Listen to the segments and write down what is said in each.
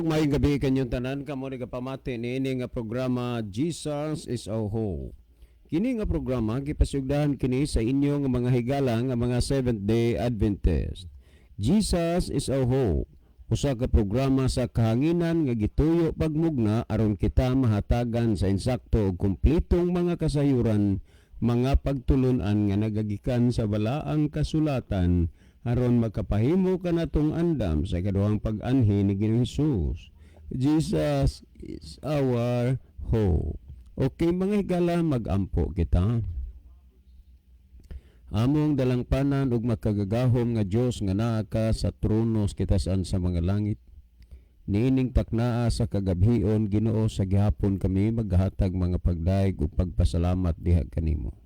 Ug maayong gabi kanyong tanan kamo nagapamati niini nga programa, Jesus is Our Hope. Kini nga programa gipasugdahan kini sa inyong mga higala nga mga Seventh Day Adventist. Jesus is Our Hope. Usa ka programa sa kahanginan nga gituyo pagmugna aron kita mahatagan sa insakto ug kumpletong mga kasayuran, mga pagtulunan nga nagagikan sa balaang kasulatan aron makapahimo kanatong andam sa ikaduhang pag-anhi ni Ginoong Hesus. Jesus is our hope. Okay, mga higala, magampo kita. Among dalangpanan ug makagagahom nga Dios nga naa ka sa trono sa kitasan sa mga langit. Niining taknaa sa kagabhion, Ginoo, sa gihapon kami maghatag mga pagdayeg ug pagpasalamat diha kanimo.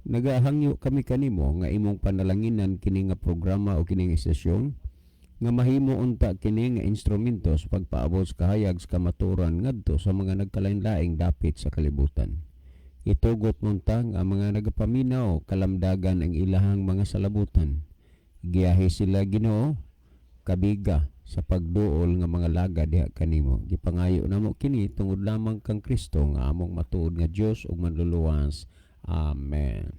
Nagahangyo kami kanimo nga imong panalanginan kini nga programa o kining istasyon nga mahimo unta kini nga instrumento sa pagpaabot sa kahayag sa kamatuoran ngadto sa mga nagkalain-laing dapit sa kalibutan. Itugot mo unta nga ang mga nagapaminaw kalamdagan ang ilahang mga salabutan. Giyahi sila, Ginoo, kabiga sa pagduol nga mga laga diha kanimo. Gipangayo namo kini tungod lamang kang Kristo nga among matuod nga Dios ug manluluwas. Amen.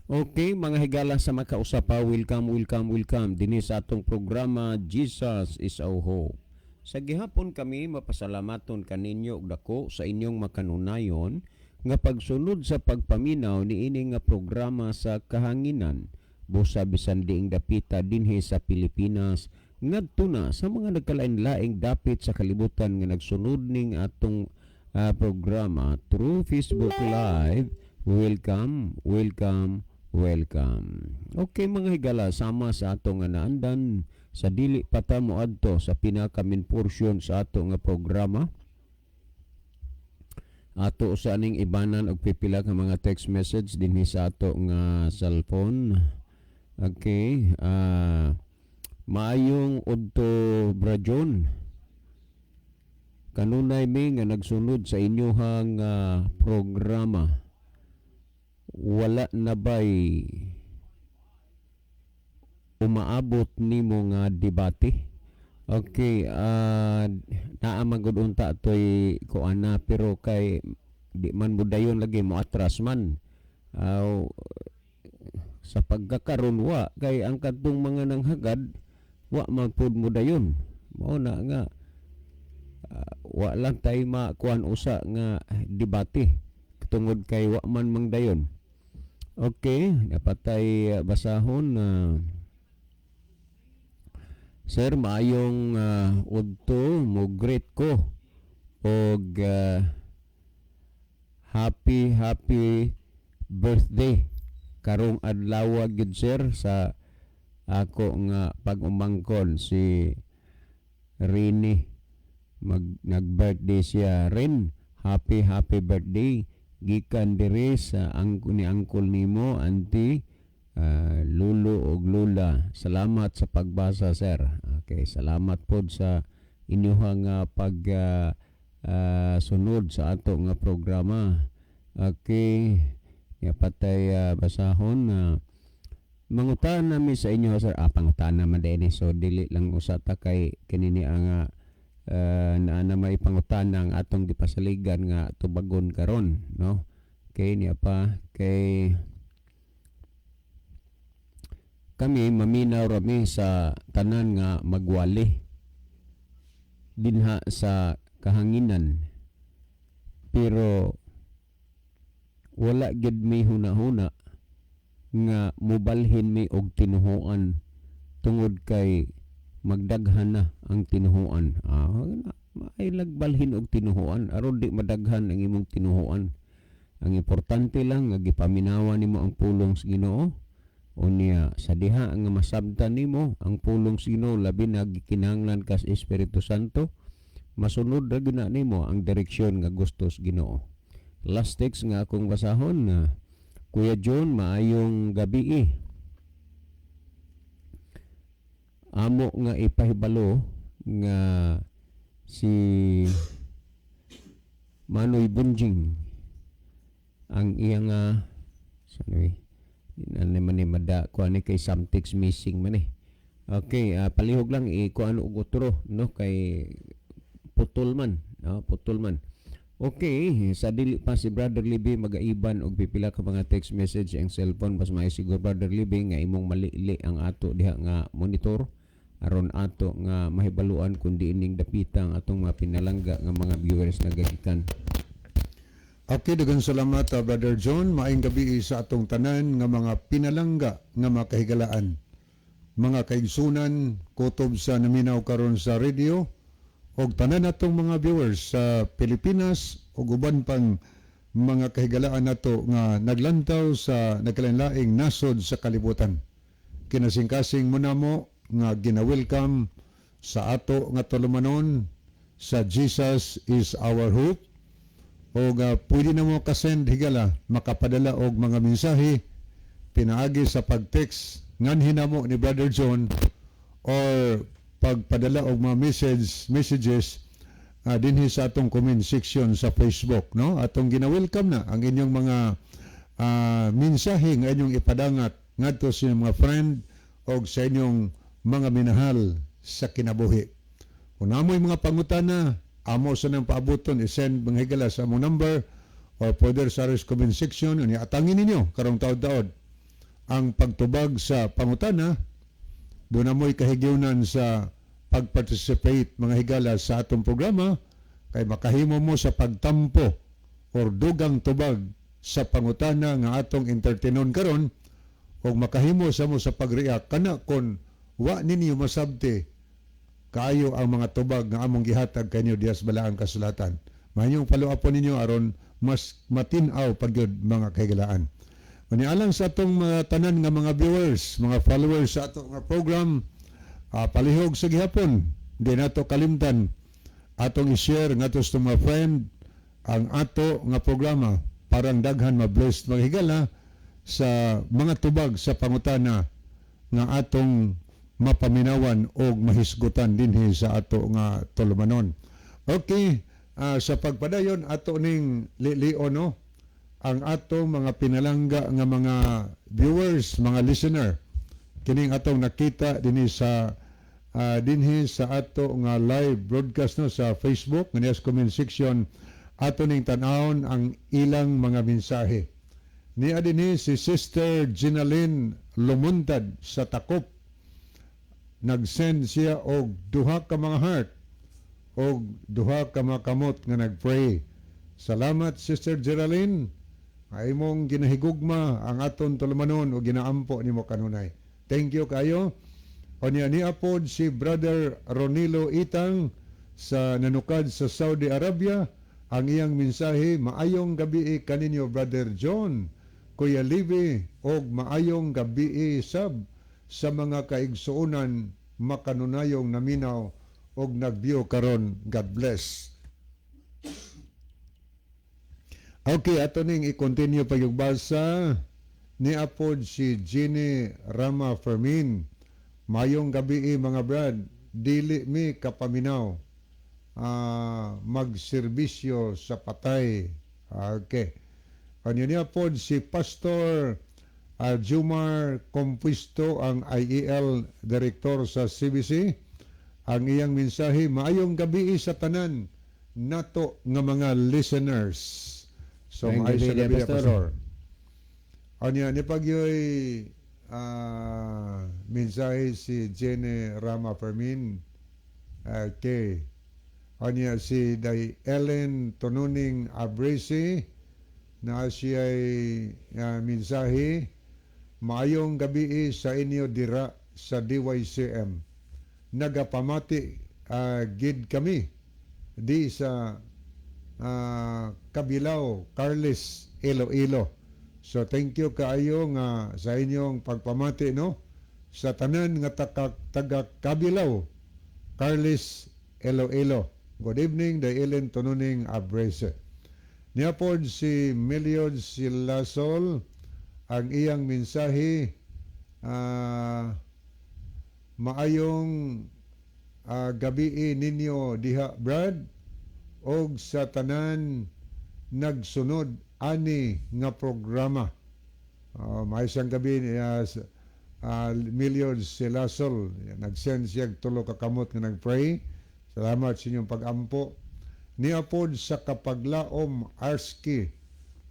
Okay, mga higala sa makausapa, welcome, welcome, welcome dinhi sa atong programa, Jesus is Our Hope. Sa gihapon kami mapasalamaton kaninyo og dako sa inyong makanunayon nga pagsunod sa pagpaminaw niini nga programa sa kahanginan busa bisan diing dapita dinhi sa Pilipinas ngadto na sa mga nagkalain-laing dapit sa kalibutan nga nagsunod ning atong programa through Facebook Live. Welcome, welcome, welcome. Okay, mga higala, sama sa ato nga naandan, sa dili pa ta moadto sa pinaka main portion sa ato nga programa, ato sa aning ibanan og pipila ka mga text message dinhi sa ato nga cellphone. Okay, maayong udto, Brajon. Kanunay mi nga nagsunod sa inyohang programa. Wala na ba'y umaabot nimo nga debate? Okay, naa man gud unta toy kuana, pero kay di man mo dayon lagi, mo atras man. Aw, sa pagkakaron wa, kay ang kadtong mga nanghagad wa man pud mo dayon. Mao na nga wa lang tay makuan usa nga debate tungod kay wa man mang dayon. Okay, dapat tay basahon na Sir, maayong udto, mo greet ko og happy happy birthday karong adlaw gyud, sir, sa ako nga pag-umangkon, si Rini. Nag-birthday siya rin. Happy happy birthday gikan diri sa ang ni uncle nimo, auntie, lulo ug lula. Salamat sa pagbasa, sir. Okay, salamat pod sa inyuhang pag sunod sa ato nga programa. Okay, ya patay basahon na mangutan nami sa inyo, sir. Ah, pangutan naman din, so dili lang usa ta kay kini ni ang naa na may pangutana ang atong gipasaligan nga tubagon karon, no? Kay niya pa kay kami maminaw rami sa tanan nga magwali dinha sa kahanginan, pero wala gid mi hunahuna nga mobalhin mi og tinuhuan tungod kay magdaghan na ang tinuhuan. Ah, maay lagbalhin og tinuhuan aron di madaghan ang imong tinuhuan. Ang importante lang nga gipaminawan nimo ang pulong sa Ginoo. Unya sa diha nga masabtan nimo ang pulong sa Ginoo, labi na gikinahanglan ka sa Espiritu Santo, masunod ra gyud na nimo ang direksyon nga gusto sa Ginoo. Last text nga akong basahon na, Kuya John, maayong gabi eh. Amo nga ipahibalo nga si Manoy Bunjing ang iya nga sa eh di na naman ni mada kuan ni kay something's missing man eh. Okay, palihog lang i kuan og otro, no, kay Putol man, no? Putol man. Okay, sa dili pa si Brother Libby magaiban og pipila ka mga text message ang cellphone, mas may siguro, Brother Libby, nga imong malili ang ato diha nga monitor aron ato nga mahibaluan kung diining dapita ang atong mga pinalangga nga mga viewers nagagikan. Okay, daghang salamat, Brother John. Maayong gabi sa atong tanan nga mga pinalangga nga mga kahigalaan. Mga kaigsunan, kutob sa naminaw karon sa radio og tanan natong mga viewers sa Pilipinas ug uban pang mga kahigalaan nato nga naglantaw sa nagkalainlaing nasod sa kalibutan. Kinasingkasing mo namo nga gina-welcome sa ato nga tulumanon sa Jesus Is Our Hope o pwede na mo kasend, higala, makapadala og mga mensahe pinaagi sa pag-text nganhi namo ni Brother John or pagpadala og mga messages dinhi sa atong comment section sa Facebook, no? Atong gina-welcome na ang inyong mga mensahe nga inyong ipadangat ngadto sa inyong mga friend og sa inyong mga minahal sa kinabuhi. Kung namoy mga pangutana, amo sa nang paabuton, i-send, mga higala, sa among number or pwede sa comment section, unya atangin ninyo karong taod-taod ang pagtubag sa pangutana. Doon na mo'y kahigyunan sa pag-participate, mga higala, sa atong programa kay makahimo mo sa pagtampo or dugang tubag sa pangutana nga atong entertainon karon o makahimo sa mo sa pag-react kana kon wa ninyo masabti kaayo ang mga tubag nga among gihatag kanyo diha sa Balaang Kasulatan. Mahayong follow up po ninyo aron mas matin-aw pagyud, mga kahigalaan. Unya alang sa atong mga tanan nga mga viewers, mga followers sa atong nga program, palihog sa gihapon, di nato kalimtan atong i-share ngadto sa mga friend ang ato nga programa parang daghan ma-blessed, mga higala, sa mga tubag sa pangutana nga atong mapaminawan og mahisgutan dinhi sa ato nga tulumanon. Okay, sa pagpadayon ato ning lilion, no, ang ato mga pinalangga nga mga viewers, mga listener. Kining atong nakita dinhi sa ato nga live broadcast, no, sa Facebook nga sa comment section, ato ning tan-awon ang ilang mga mensahe. Niya dinhi si Sister Ginalyn Lumuntad sa Takop. Nag-send siya og duha ka mga heart og duha ka mga kamot nga nag-pray. Salamat, Sister Geraldine. Ay mong ginahigugma ang aton tulumanon o ginaampo nimo kanunay. Thank you kayo. O niya niya pod si Brother Ronilo Itang sa nanukad sa Saudi Arabia. Ang iyang mensahe, "Maayong gabi kaninyo, Brother John, Kuya Livi, og maayong gabi sab sa mga kaigsuonan makanunayong naminaw og nag-view karon. God bless." Okay, ato ning i-continue pa yung basa ni apod si Jenny Rama Fermin. "Mayong gabi, mga brad, dili mi kapaminaw magserbisyo sa patay." Okay. Ano niya pod si Pastor Jumar Compuesto, ang IEL Director sa CBC. Ang iyang mensahe, "Maayong gabi sa tanan nato nga mga listeners." So, Maayong maayong gabi, gabi, Pastor. Pastor. Anya ni pagyoy mensahe si Jenny Rama Fermin. Okay. Anya si Day Ellen Tonuning Abresi na siya ay mensahe, "Maayong gabi sa inyo dira sa DYCM. Nagapamati gid kami di sa Kabilao, Carles, Iloilo." So thank you kaayo nga sa inyong pagpamati, no, sa tanan nga taga Kabilao, Carles, Iloilo. Good evening, Day Ellen Tonuning Abrese. Niya pod si Meliod Silasol, ang iyang mensahe, "Maayong gabi ninyo diha, Brad, og sa tanan nagsunod ani nga programa." Maayong gabi niya Meliod Silasol. Nag-send siya tulo ka kamot nga nag-pray. Salamat sa inyong pag-ampo. Niya pod sa Kapaglaom, Arski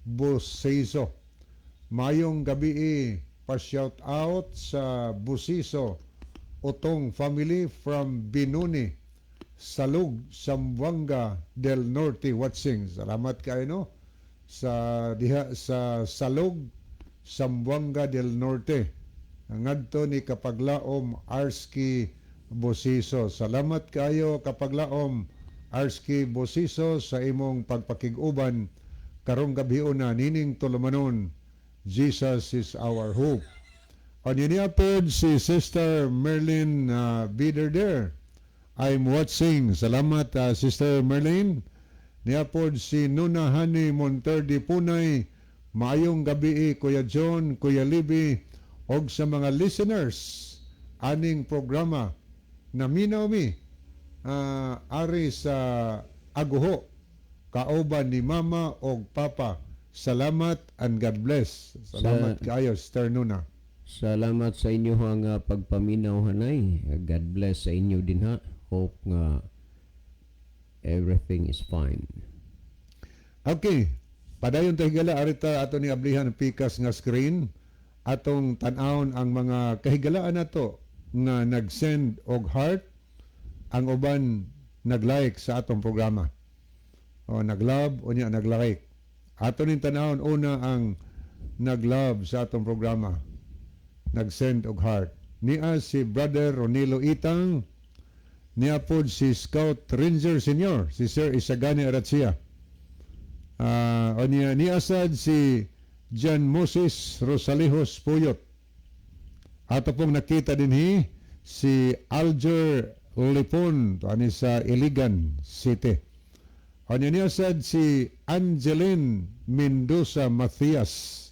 Busiso. Mayong gabi, pa-shout out sa Busiso Utong family from Binuni, Salug, Zamboanga del Norte watching. Salamat kayo, no, sa diha sa Salug, Zamboanga del Norte. Ngadto ni Kapaglaom Arski Bosiso. Salamat kayo, Kapaglaom Arski Bosiso, sa imong pagpakig-uban karong gabi na nining tulumanon, Jesus is Our Hope. Unya niya pod si Sister Merlin Bider there. I'm watching. Salamat, Sister Merlin. Niya pod si Nuna Hani Monterde Punay. Maayong gabi, Kuya John, Kuya Libby, og sa mga listeners aning programa. Naminaw mi ari sa Aguho kauban ni Mama og Papa. Salamat and God bless. Salamat kaayo, Sister Nuna. Salamat sa inyo nga pagpaminaw, hanay. God bless sa inyo din ha. Hope nga everything is fine. Okay. Padayon tayo, higala. Arita ato ni ablihan ang pikas nga screen. Atong tan-awon ang mga kahigalaan nato nga nag-send og heart, ang uban nag-like sa atong programa. O nag-love o niya nag-like. Ato ning tan-awon una ang nag-love sa atong programa. Nag-send og heart. Niya si Brother Ronilo Itang, niya pod si Scout Ranger Senior, si Sir Isagani Aratsia. O niya, niya sad si John Moses Rosalejos Puyot. Ato pong nakita din si Alger Lipon ani sa Iligan City. O niya, niya sad si Angeline Mendoza Matias.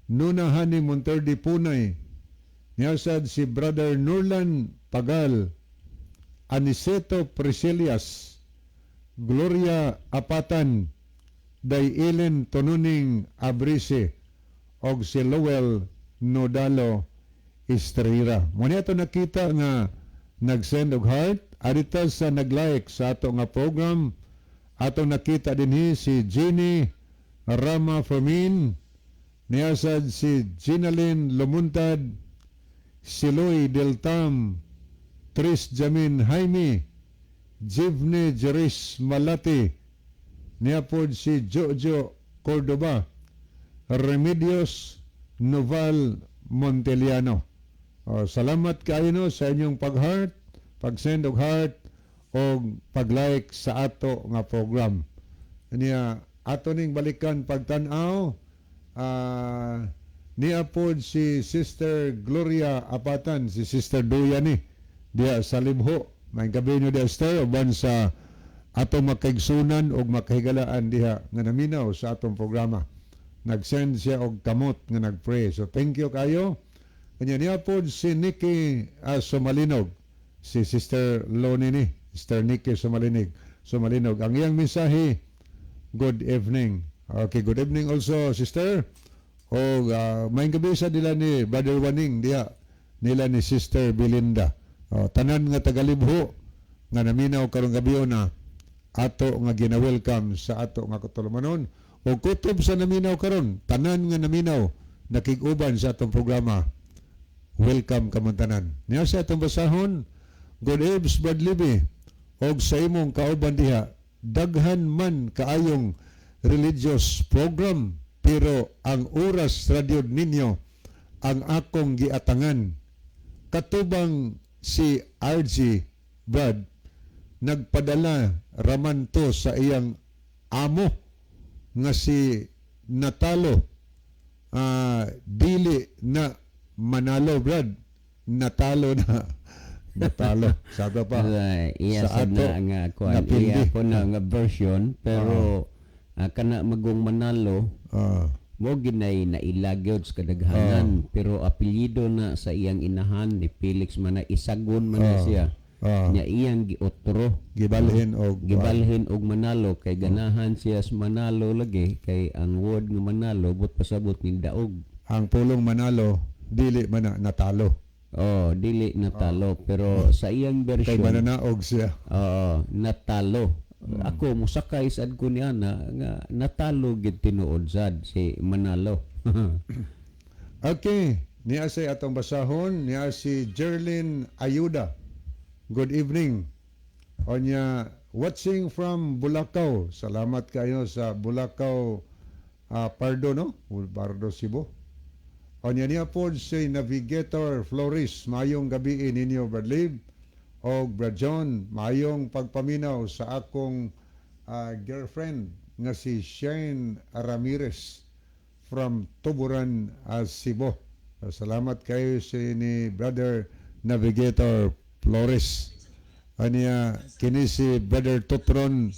Nuna Hani Monterde Punay. Niya sad si Brother Nurlan Pagal. Aniceto Priscilias. Gloria Apatan. Day Ellen Tonuning Abrise og si Lowell Nodalo Estrera. Mo ato nakita nga nag-send og heart. Arita sa nag-like sa ato nga program, ato nakita dinhi si Jenny Rama Fermin, niyasad si Ginalyn Lumuntad, si Loy Deltam, Tris Jamin Jaime, Jivne Jeris Malati, niya pod si Jojo Cordoba, Remedios Noval Monteliano. O, salamat kaayo, no, sa inyong pag-heart, pag-send og heart og pag-like sa ato nga program. Niya ato ning balikan pagtan-aw, niya pod si Sister Gloria Apatan, si Sister Duya ni diya sa Libho. May gabi nyo diya, Sister, uban sa atong makaigsunan og makahigalaan diha nga naminaw sa atong programa. Nag-send siya og kamot nga nag-pray. So thank you kayo. Kanya niya pod si Nikki Sumalinog, si Sister Loni ni, Sister Nikki Sumalinog. Sumalinog. Ang iyang mensahe, "Good evening." Okay, good evening also, Sister. O may gabi sa nila ni Brother Waning diha, nila ni Sister Belinda. O, tanan nga tagalibho nga naminaw karong gabi na ato nga gina-welcome sa ato nga katulumanon. O kutob sa naminaw karon, tanan nga naminaw nakig-uban sa atong programa. Welcome kamong tanan. Niya sa atong basahon, "Good eves, Brad Libby, og sa imong kauban diha. Daghan man kaayong religious program, pero ang oras radyo ninyo ang akong giatangan. Katubang si RG Brad, nagpadala raman to sa iyang amo nga si Natalo, dili na Manalo, Brad, Natalo na, Natalo sabi pa." Iya sa sa ato, na nga kuan napindi. Iya po na nga version, pero kana magong Manalo mo ginay nailagyod sa kadaghanan, pero apelyido na sa iyang inahan ni Felix man na Isagon man na siya nya iyang giotro. Gibalhin og Gibalhin og Manalo kay ganahan siya sa Manalo lagi, kay ang word nga Manalo but pasabot ning daog. Ang pulong Manalo, dili man na Natalo. Oh, dili natalo, pero sa iyang Kay version mananaog siya. Oo, natalo. Ako mosakay sad ko niya na nga natalo gid tinuod sad si Manalo. Okay, niya say atong basahon, niya si Jerlyn Ayuda. Good evening. Onya, watching from Bulacau. Salamat kayo sa Bulacau, Pardo, no? Pardo, Cebu. Onya niya po si Navigator Flores. Mayong gabi ninyo, Brad Lib. O Brad John, mayong pagpaminaw sa akong girlfriend nga si Shane Ramirez from Tuburan, Cebu. Salamat kayo si ni Brother Navigator Flores. Aniya kini si Brother Tutron,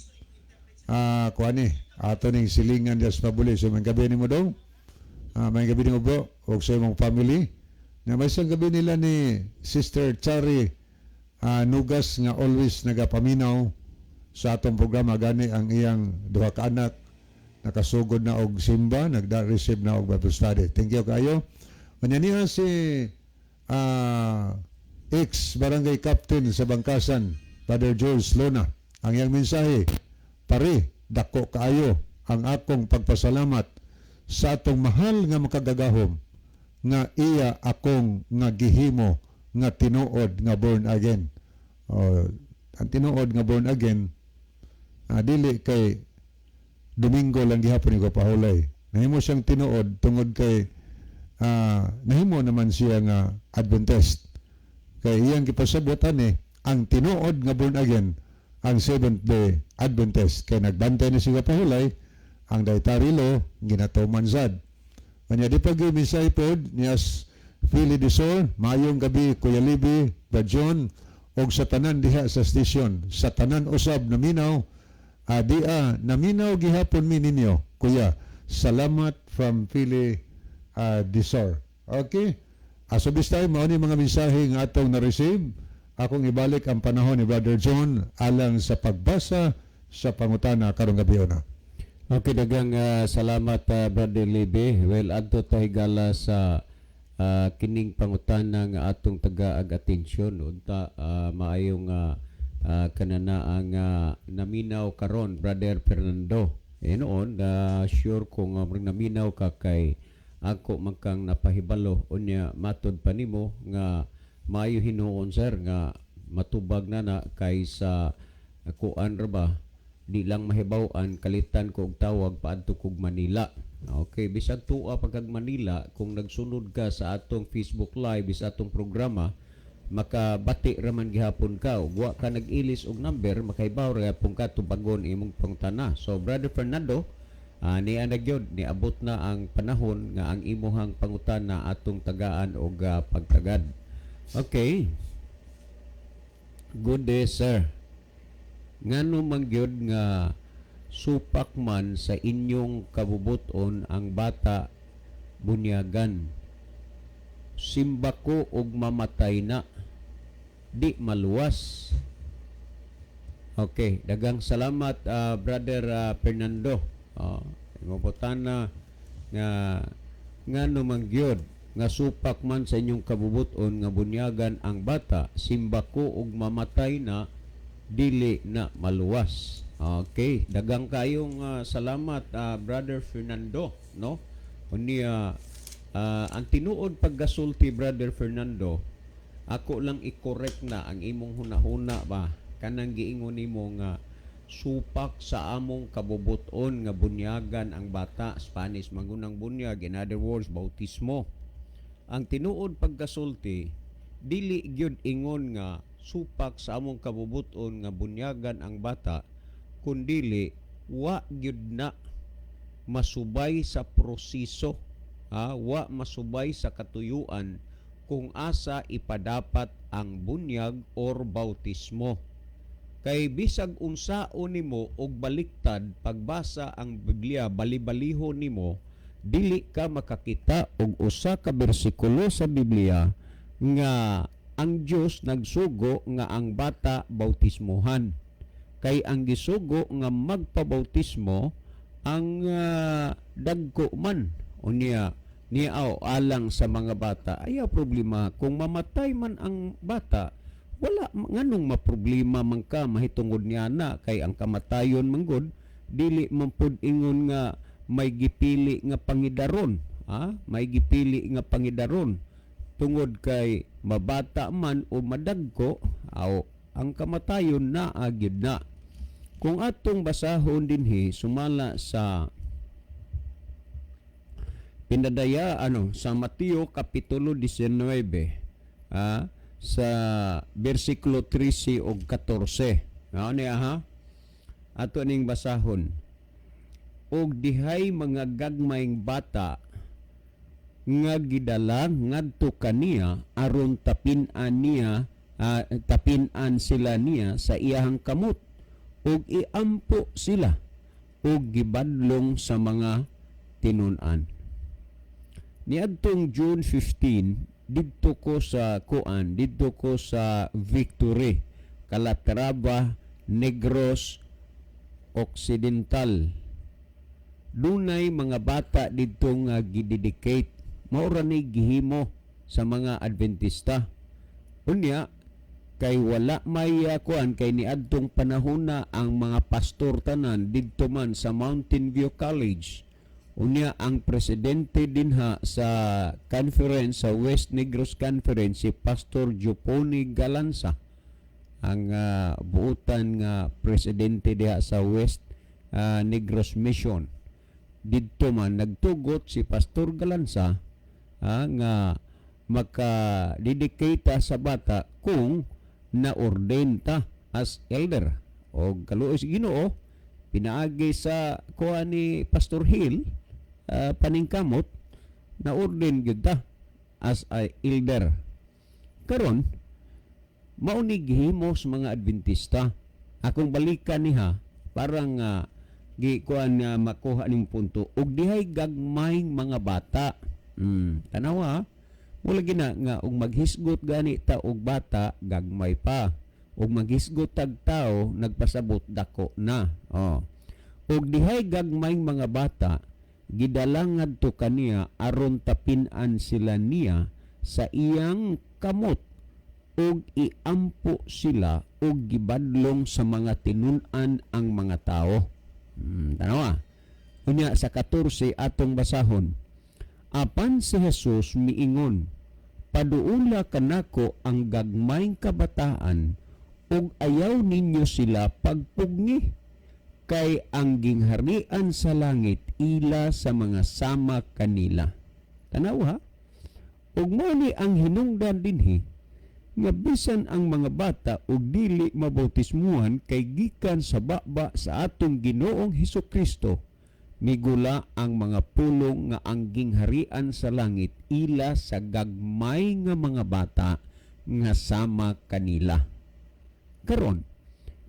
kuani ato ning silingan diya sa Pabuli. So may gabi nimo dong. May gabi nimo, bro, og sa imong family. Na may isang gabi nila ni Sister Chari Nugas nga always nagapaminaw sa atong programa. Gani ang iyang duha ka anak nakasugod na og simba, nagda-receive na og Bible study. Thank you kayo. Unya niya si ex barangay captain sa Bangkasan, Father George Lona. Ang iyang mensahe, "Pare, dako kaayo ang akong pagpasalamat sa atong mahal nga makagagahom nga iya akong nga gihimo nga tinuod nga born again." Oh, ang tinuod nga born again, dili kay Domingo lang gihapon ko pahulay. Nahimo siyang tinuod tungod kay nahimo naman siya nga Adventist. Kay iyang gipasabotan eh, ang tinuod nga born again ang Seventh Day Adventist. Kay nagbantay na siya pahulay, ang dietary law ginatuman sad. Kanya di pag mensahe pod niya Philly Desor, "Mayong gabi, Kuya Libi, Brad John, og sa tanan diha sa station, sa tanan usab naminaw, dia naminaw gihapon mi ninyo, kuya. Salamat," from Philly Desor. Okay? So this time, mao ni mga mensahe nga atong na-receive. Akong ibalik ang panahon ni Brother John alang sa pagbasa sa pangutana karong gabi na. Okay, daghang salamat, Brother Libe. Well, adto ta higala sa kining pangutana nga atong taga-ag atensyon. Unta maayong kanana ang naminaw karon, Brother Fernando. Eh noon, sure ko nga murag naminaw ka kay ako man kang napahibalo, unya matod pa nimo nga maayo hinuon, sir, nga matubag na na kay sa kuan ra ba, di lang mahibaw-an, kalitan ko og tawag paadto kog Manila. Okay, bisag tuwa pagkag Manila, kung nagsunod ka sa atong Facebook Live sa atong programa, makabati raman gihapon ka ug wa ka nag-ilis og number, makahibaw ra gihapon ka tubagon imong pangutana. So Brother Fernando, niya na gyud niabot na ang panahon nga ang imuhang pangutana atong tagaan og pagtagad. Okay. "Good day, sir. Ngano man gyud nga supak man sa inyong kabubuton ang bata bunyagan? Simba ko og mamatay na. Di maluwas." Okay, daghang salamat, Brother Fernando. Oh, na nga ngano man gyud nga supak man sa inyong kabubuton nga bunyagan ang bata, simba ko og mamatay na, dili na maluwas. Okay, daghang kayong salamat, Brother Fernando, no? Unya ang tinuod paggasulti, Brother Fernando, ako lang i-correct na ang imong hunahuna ba, kanang giingon nimo nga supak sa among kabubuton nga bunyagan ang bata, Spanish mangunang bunyag, in other words, bautismo. Ang tinuod pagkasulti, dili gyud ingon nga supak sa among kabubuton nga bunyagan ang bata, kundili wa gyud na masubay sa proseso, ha, wa masubay sa katuyuan kung asa ipadapat ang bunyag or bautismo. Kay bisag unsaon nimo og baliktad pagbasa ang Biblia, balibaliho nimo, dili ka makakita og usa ka bersikulo sa Biblia nga ang Dios nagsugo nga ang bata bautismohan. Kay ang gisugo nga magpabautismo ang dagko man. Unya Niaw alang sa mga bata, ayaw problema kung mamatay man ang bata. Wala nganong maproblema man ka mahitungod niya na, kay ang kamatayon manggod dili man pud ingon nga may gipili nga pangidaron, ha? May gipili nga pangidaron tungod kay mabata man o madagko, aw ang kamatayon naa gyud na. Kung atong basahon dinhi sumala sa pinadaya ano sa Mateo kapitulo 19, sa bersikulo 13 ug 14. Mao niya ha, ato ning basahon. "Og dihay mga gagmayng bata nga gidala ngadto kaniya aron tapin-an niya, tapin-an sila niya sa iyahang kamot ug iampo sila, ug gibadlong sa mga tinun-an." Niadtong June 15, didto ko sa kuan, didto ko sa Victory, Calatrava, Negros Occidental. Dunay mga bata didto nga gidedicate. Mao ra ni gihimo sa mga Adventista. Unya kay wala may kuan, kay niadtong panahon na ang mga pastor tanan didto man sa Mountain View College. Unya ang presidente dinha sa conference, sa West Negros Conference, si Pastor Joponi Galanza ang buutan nga presidente diha sa West Negros Mission. Didto man nagtugot si Pastor Galanza nga maka-dedicate sa bata kung na-ordain ta as elder. O kaluoy sa Ginoo, pinaagi sa kuha ni Pastor Hill, paningkamot na ordain gyud ta as a elder. Karon mao ni gihimo sa mga Adventista. Akong balikan niha parang gi kuan nga makuha ning punto. "Og dihay gagmayng mga bata." Tanawa, mula gina nga og maghisgot gani ta og bata, gagmay pa. Og maghisgot tag tao, nagpasabot dako na. Oh. "Og dihay gagmayng mga bata gidala ngadto kaniya aron tapin-an sila niya sa iyang kamot ug iampo sila, ug gibadlong sa mga tinun-an ang mga tao." Tanawa. Unya sa 14 atong basahon. "Apan si Jesus miingon, 'Paduula kanako ang gagmayng kabataan ug ayaw ninyo sila pagpugngi, kay ang gingharian sa langit ila sa mga sama kanila.'" Tanawa. Ug mao ni ang hinungdan dinhi nga bisan ang mga bata og dili mabautismuhan, kay gikan sa baba sa atong Ginoong Hesus Kristo migula ang mga pulong nga ang gingharian sa langit ila sa gagmay nga mga bata nga sama kanila. Karon,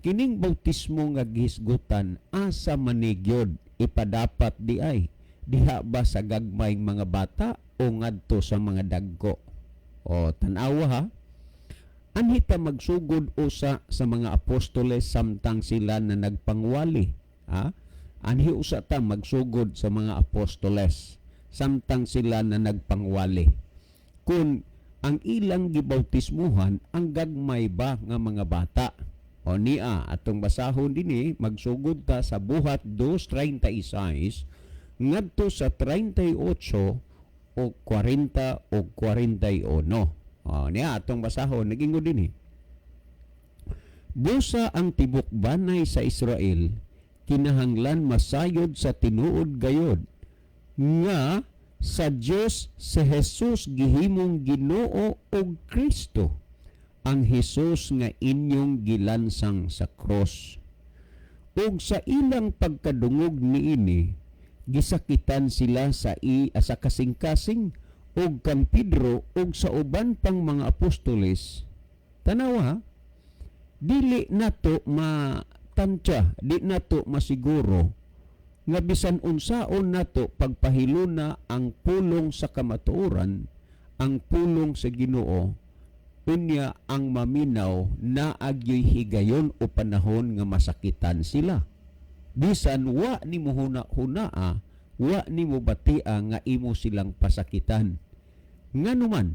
kining bautismo nga gihisgutan, asa man ni gyud ipadapat di ay? Diha ba sa gagmay mga bata o ngadto sa mga dagko? O tan-awa ha. Anhi ta magsugod usa sa mga apostoles samtang sila na nagpangwali. Ha? Anhi usa ta magsugod sa mga apostoles samtang sila na nagpangwali. Kung ang ilang gibautismuhan ang gagmay ba nga mga bata? O niya atong basahon dinhi, magsugod ta sa Buhat 2:36 ngadto sa 38 o 40 o 41. O niya atong basahon, nagingon dinhi. "Busa ang tibok banay sa Israel kinahanglan masayod sa tinuod gayod nga sa Dios si Jesus gihimong Ginoo ug Kristo, ang Hesus nga inyong gilansang sa krus. Ug sa ilang pagkadungog niini, gisakitan sila sa kasing-kasing ug kang Pedro ug sa uban pang mga apostoles." Tanawa ha? Dili nato matantya, di nato masiguro nga bisan unsaon nato pagpahiluna ang pulong sa kamatuoran, ang pulong sa Ginoo, unya ang maminaw naa gyoy higayon o panahon nga masakitan sila. Bisan wa ni muhuna-hunaa, Wa nimo batia nga imo silang pasakitan. Ngano man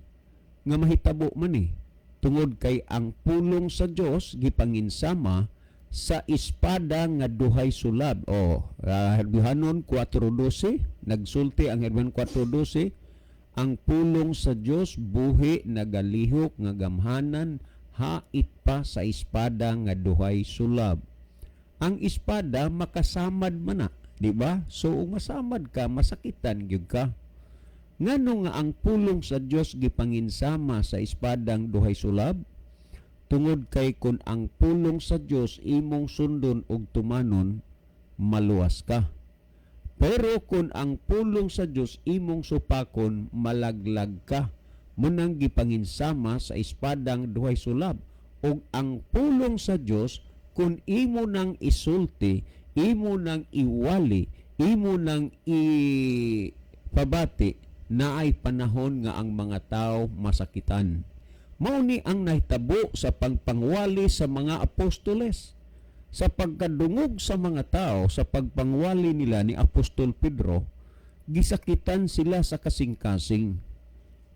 nga mahitabo man ni? Tungod kay ang pulong sa Dios gipanginsama sa espada nga duhay sulab. O Herbreohanon 4:12, nagsulti ang Hebreo 4:12, ang pulong sa Dios buhi, nagalihok nga gamhanan, hait pa sa espada nga duhay sulab. Ang espada makasamad man na, di ba? So ung masamad ka, masakitan gyud ka. Ngano nga ang pulong sa Dios gipanginsama sa espadang duhay sulab? Tungod kay kun ang pulong sa Dios imong sundon ug tumanon, maluwas ka. Pero kung ang pulong sa Dios imong supakon, malaglag ka. Munang gipanginsama sa espadang duhay sulab. Ug ang pulong sa Dios, kung imo nang isulti, imo nang iwali, imo nang ipabati, naay panahon nga ang mga tao masakitan. Mao ni ang nahitabo sa pagpangwali sa mga apostoles. Sa pagkadungog sa mga tao sa pagpangwali nila ni Apostol Pedro, gisakitan sila sa kasing-kasing.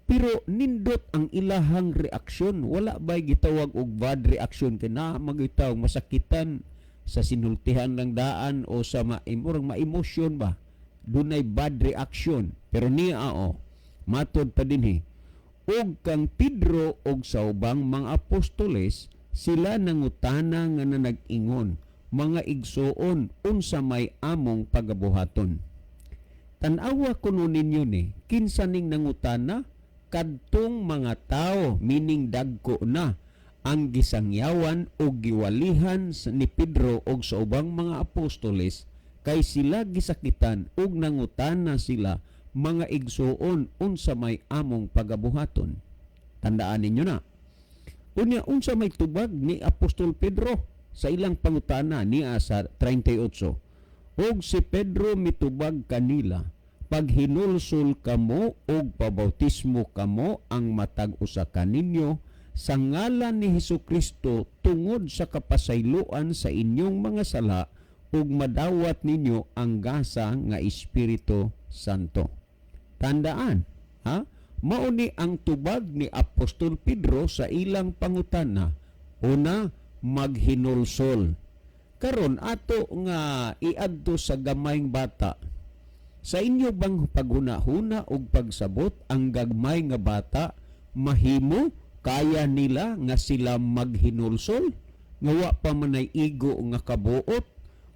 Pero nindot ang ilahang reaksyon. Wala ba'y gitawag og bad reaction kay na magitaw masakitan sa sinultihan lang daan o sa maimurang ma-emotion ba? Dunay bad reaction. Pero niya o, matod pa dinhi. Og kang Pedro og sa ubang mga apostoles, sila nangutana nga nanag-ingon, "Mga igsuon, unsa may among pagabuhaton?" Tan-awa kuno ninyo ni, kinsa ning nangutana? Kadtong mga tao, meaning dagko na ang gisangyawan o giwalihan ni Pedro og sa ubang mga apostoles, kay sila gisakitan ug nangutana sila, "Mga igsuon, unsa may among pagabuhaton?" Tandaan ninyo na. Unya, unsa may tubag ni Apostol Pedro sa ilang pangutana? Niya sa 38. Og si Pedro mitubag kanila, "Paghinulsol kamo og pabautismo kamo ang matag usa kaninyo sa ngalan ni Hesus Kristo tungod sa kapasayloan sa inyong mga sala, ug madawat ninyo ang gasa nga Espiritu Santo." Tandaan, ha? Mao ni ang tubag ni Apostol Pedro sa ilang pangutana. Una, maghinulsol. Karon ato nga iadto sa gamayng bata. Sa inyo bang paghuna-huna og pagsabot, ang gagmay nga bata mahimo, kaya nila nga sila maghinulsol? Nga wa pa manay igo nga kabuot,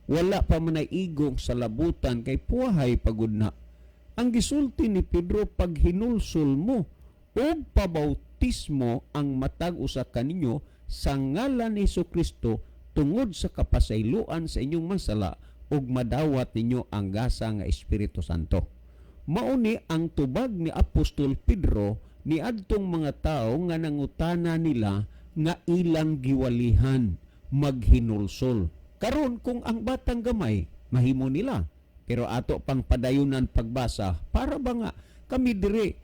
wala pa manay igong salabutan kay puwahay pagud na. Ang gisulti ni Pedro, paghinulsol mo og pabautismo ang matag usa kaninyo sa ngalan ni Kristo tungod sa kapasayloan sa inyong masala, ug madawat ninyo ang gasa nga Espiritu Santo. Mao ni ang tubag ni Apostol Pedro ni adtong mga tao nga nangutana nila nga ilang giwalihan maghinulsol. Karon kung ang batang gamay mahimo nila, pero ato pang padayunan pagbasa para ba nga kami dire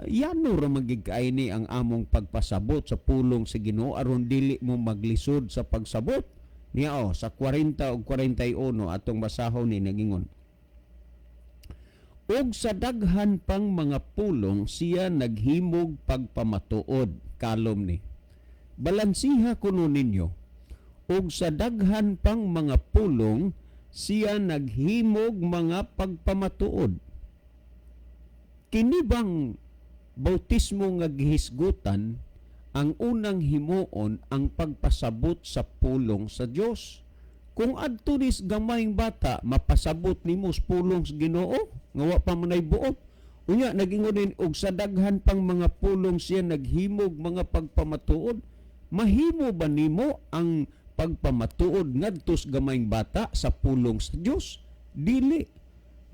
yano ra magig ni ang among pagpasabot sa pulong sa Ginoo aron dili mo maglisod sa pagsabot. Niya oh, sa 40 ug 41 atong basahon ni nagingon. Og sa daghan pang mga pulong siya naghimog pagpamatuod, kalom ni. Balansiha kuno ninyo. Og sa daghan pang mga pulong siya naghimog mga pagpamatuod. Kini bang bautismo nga gihisgutan, ang unang himuon ang pagpasabot sa pulong sa Dios. Kung adto nis gamayng bata, mapasabot nimo sa pulong sa Ginoo nga wa pa manay buot? Unya nagingon din, og sa daghan pang mga pulong siya naghimog mga pagpamatuod. Mahimo ba nimo ang pagpamatuod ngadto sa gamayng bata sa pulong sa Dios? Dili.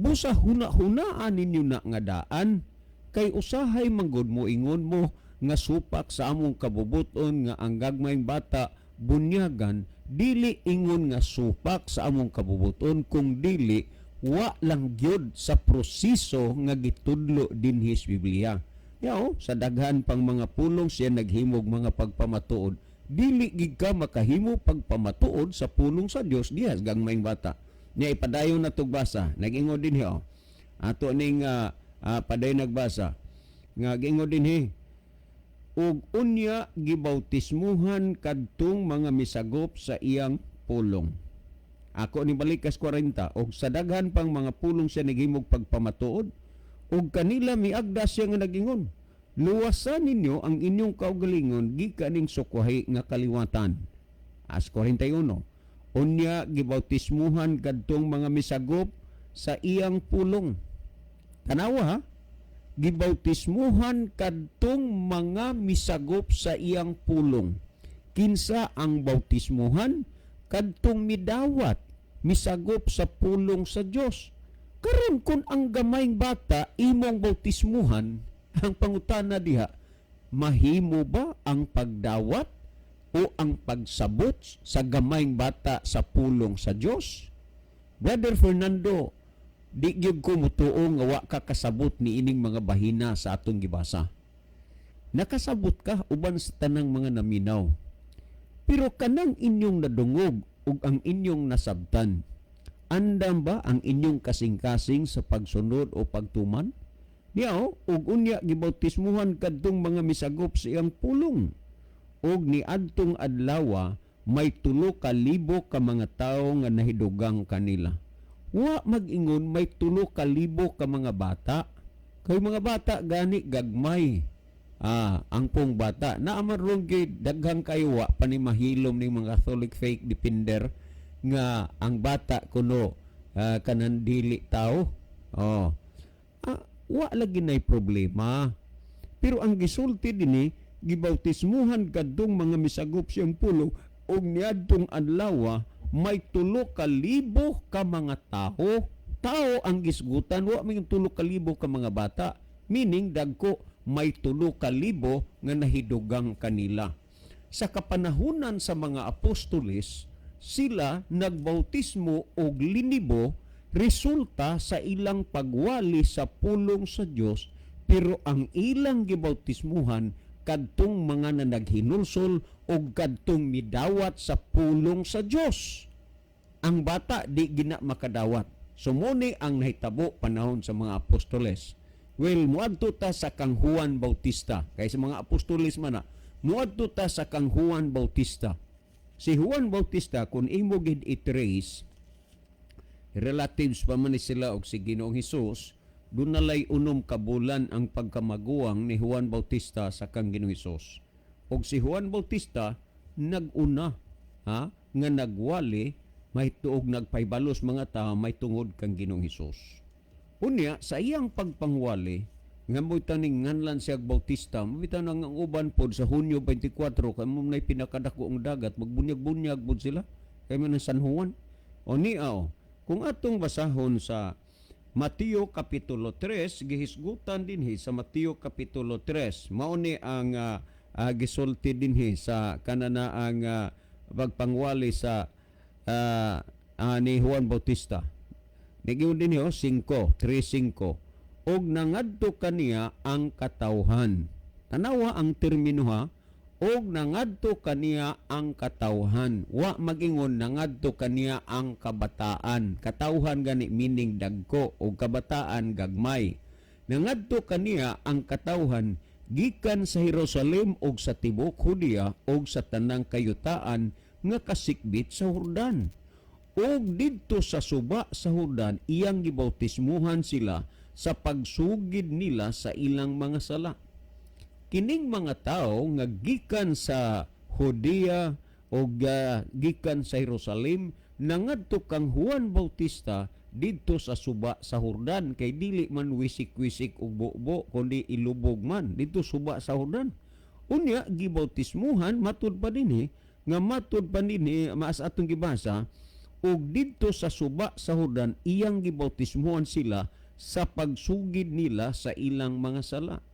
Busa huna-hunaan ninyo na nga daan, kay usahay manggod mo ingon mo nga supak sa among kabubuton nga ang gagmayng bata bunyagan, dili ingon nga supak sa among kabubuton, kung dili wa lang gyud sa proseso nga gitudlo dinhi sa Biblia. Yao, sa daghan pang mga pulong siya naghimog mga pagpamatuod. Dili gid ka makahimo pagpamatuod sa pulong sa Dios diha sa gagmayng bata. Niya ipadayon na tugbasa, nagingon dinhi oh. Ato ning paday nagbasa nga giingon dinhi, ug unya gibautismuhan kadtong mga misagop sa iyang pulong. Ako ni balikas 40, og sa daghan pang mga pulong siya naghimog pagpamatuod, ug kanila miagda siya nga nagingon, "Luwasan ninyo ang inyong kaugalingon gikan ning sukwahi nga kaliwatan." As 41, unya gibautismuhan kadtong mga misagop sa iyang pulong. Tanawa ha, gibautismuhan kadtong mga misagop sa iyang pulong. Kinsa ang bautismuhan? Kadtong midawat, misagop sa pulong sa Dios. Karon kung ang gamayng bata imong bautismuhan, ang pangutana diha, mahimo ba ang pagdawat o ang pagsabot sa gamayng bata sa pulong sa Dios? Brother Fernando, di gyud ko mutuo nga wa ka kasabot ni ining mga bahina sa atong gibasa. Nakasabot ka uban sa tanang mga naminaw. Pero kanang inyong nadungog ug ang inyong nasabtan, andam ba ang inyong kasing-kasing sa pagsunod o pagtuman? Niya ug unya gibautismuhan kadtong mga misagop sa iyang pulong. Ug niadtong adlawa may 3,000 ka mga tawo nga nahidugang kanila. Wa mag-ingon may 3,000 ka mga bata. Kay mga bata gani gagmay. Ang pong bata naa man ron kay daghang kayo wa pa ni mahilom ning mga Catholic fake defender nga ang bata kuno kanan dili tao. Oh. Wa lagi nay problema. Pero ang gisulti dinhi, gibautismuhan kadtong mga misagop siyang pulong ug niadtong adlaw may 3,000 ka mga tao. Tao ang gisgutan, wa may 3,000 ka mga bata. Meaning dagko, may 3,000 nga nahidugang kanila. Sa kapanahunan sa mga apostoles, sila nagbautismo og linibo resulta sa ilang pagwali sa pulong sa Dios, pero ang ilang gibautismuhan kadtong mga na naghinulsol og kadtong midawat sa pulong sa Dios. Ang bata di gina makadawat. So muni ang nahitabo panahon sa mga apostoles. Well, muadto ta sa kang Juan Bautista. Kay sa mga apostoles man na, muadto ta sa kang Juan Bautista. Si Juan Bautista, kung imo gid i-trace, relatives pa man ni sila og si Ginoong Hesus, dunalay 6 ka bulan ang pagkamaguwang ni Juan Bautista sa kang Ginoong Hesus. Og si Juan Bautista nag-una ha nga nagwali may tuog nagpaybalos mga tao may tungod kang Ginoong Hesus. Unya sa iyang pagpangwali nga mo taning nganlan siya Bautista, mabitaw nang ang uban pod sa Hunyo 24 kay mo nay pinakadako ang dagat, magbunyag-bunyag pod sila kay man ang San Juan. O niya o, kung atong basahon sa Mateo Kapitulo 3, gihisgutan dinhi sa Mateo Kapitulo 3, mao ni ang gisulti dinhi sa kanana ang pagpangwali sa ni Juan Bautista. Nigiyon dinhi oh, 5, 3:5. Og nangadto kaniya ang katawhan. Tanawa ang termino ha, og nangadto kaniya ang katawhan. Wa magingon nangadto kaniya ang kabataan. Katawhan gani meaning dagko og kabataan gagmay. Nangadto kaniya ang katawhan gikan sa Jerusalem og sa tibuok Judea og sa tanang kayutaan nga kasikbit sa Jordan. Og didto sa suba sa Jordan iyang gibautismuhan sila sa pagsugid nila sa ilang mga sala. Kining mga tao nga gikan sa Judea o gikan sa Jerusalem nangadto kang Juan Bautista didto sa suba sa Jordan, kay dili man wisik-wisik ug bubo kundi ilubog man didto suba sa Jordan. Unya gibautismuhan matud pa dinhi nga matud pa dinhi maas atong gibasa, ug didto sa suba sa Jordan iyang gibautismuhan sila sa pagsugid nila sa ilang mga sala.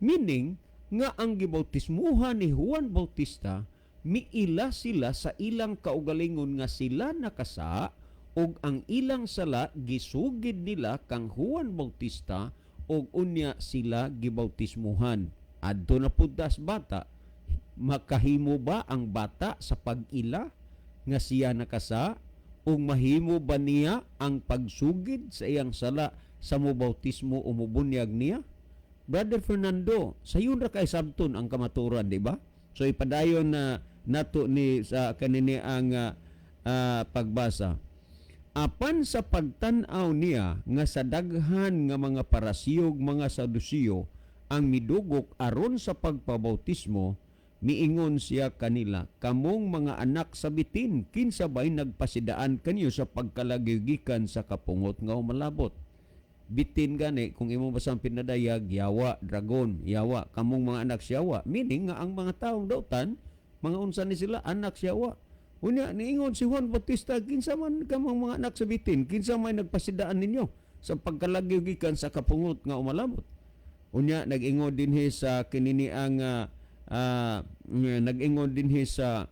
Meaning nga ang gibautismuhan ni Juan Bautista, miila sila sa ilang kaugalingon nga sila nakasa ug ang ilang sala gisugid nila kang Juan Bautista ug unya sila gibautismuhan. Adto na pud tas bata. Makahimo ba ang bata sa pag-ila nga siya nakasa? Ug mahimo ba niya ang pagsugid sa iyang sala sa mobautismo o mobunyag niya? Brother Fernando, sayon ra kay sabton ang kamaturan, di ba? So ipadayon na nato ni sa kanini ang pagbasa. Apan sa pagtan-aw niya nga sa daghan nga mga Pariseo ug mga Sadusiyo ang midugok aron sa pagpabautismo, miingon siya kanila, "Kamong mga anak sa bitin, kinsa bay nagpasidaan kanyo sa pagkalagyo gikan sa kapungot nga umalabot?" Bitin gani, kung imong basang pinadayag, yawa, dragon, yawa, kamong mga anak sa yawa, meaning nga ang mga taong dautan, mga unsa ni sila, anak sa yawa. Unya niingon si Juan Bautista, "Kinsa man kamong mga anak sa bitin, kinsa may nagpasidaan ninyo sa pagkalagyo gikan sa kapungot nga umalabot?" Unya nag-ingon dinhi sa kinini ang nag-ingon dinhi sa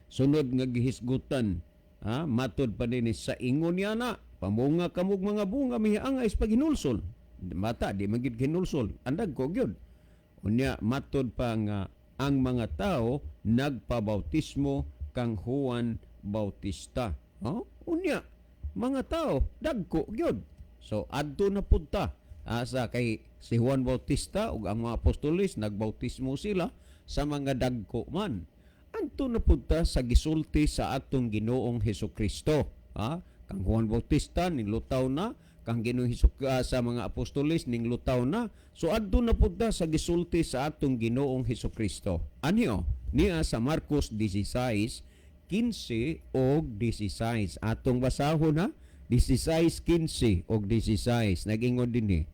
sunod nga gihisgutan, ha, matod pa dinhi sa ingon niya na pamunga kamog mga bunga mihiangay sa paghinulsol. Bata di man gid hinulsol, andag ko gyud. Unya matod pa nga ang mga tao nagpabautismo kang Juan Bautista. Oh, unya mga tao dagko gyud. So adto na pud ta asa kay si Juan Bautista ug ang mga apostoles, nagbautismo sila sa mga dagko man. Adto na pud ta sa gisulti sa atong Ginoong Hesukristo. Ha? Kang Juan Bautista nilutaw na, kang Ginoong Hesus sa mga apostoles ninglutaw na. So adto na pud ta sa gisulti sa atong Ginoong Hesukristo. Anyo niya sa Marcos 16 15 og 16. Atong basahon ha. 16 15 og 16. Nag-ingon dinhi.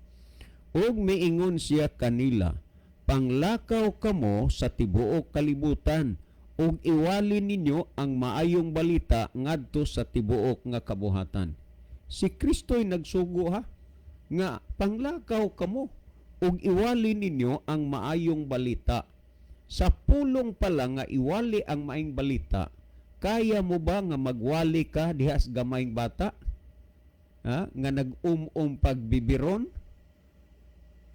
Ug miingon siya kanila, "Panglakaw kamo sa tibuok kalibutan ug iwali ninyo ang maayong balita ngadto sa tibuok nga kabuhatan." Si Kristo'y nagsugo ha, nga panglakaw kamo ug iwali ninyo ang maayong balita. Sa pulong pa lang nga iwali ang maayong balita, kaya mo ba nga magwali ka diha sa gamayng bata? Ha? Nga nag-um-um pagbibiron?